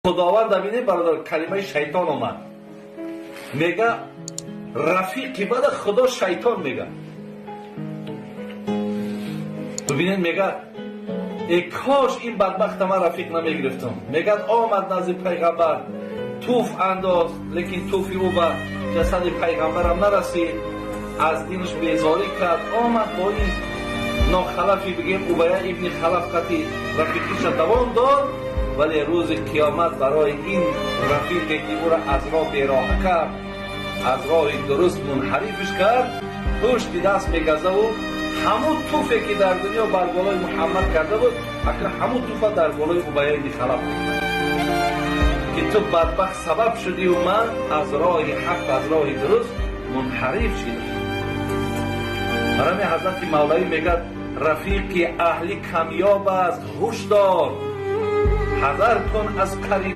Худованд бинед, бародар, калимаи шайтон омад. Мега, рафиқи бада Худо шайтон мега. Бибинед, мега, э кош ин бадбахта ман рафиқ намегирифтам. Мегад, омад назди пайғамбар, туф андоз, лекин туфи ӯ ба ҷасади пайғамбарам нарасид. Аз динаш безорӣ кард. Омад, бо ин нохалафи, бигем, Убая ибни Халаф қати рафиқиша давом дод. Вале рӯзи қиёмат барои ин рафиқе, ки ӯро аз роҳ бероҳа кард, аз роҳи дуруст мунҳарифш кард, пушти даст мегазаву ҳамун туфе, ки дар дунё бар болои Муҳаммад карда буд, акна ҳамун туфа дар болои Убая ибни Халаф мекунад, ки ту, бадбахт, сабаб шудию ман аз роҳи ҳақ, аз роҳи дуруст мунҳариф шидам. Барами ҳазрати Мавлавӣ мегӯяд: рафиқи аҳлӣ камёб аст, ҳуш дор, ҳазар кун аз қариб.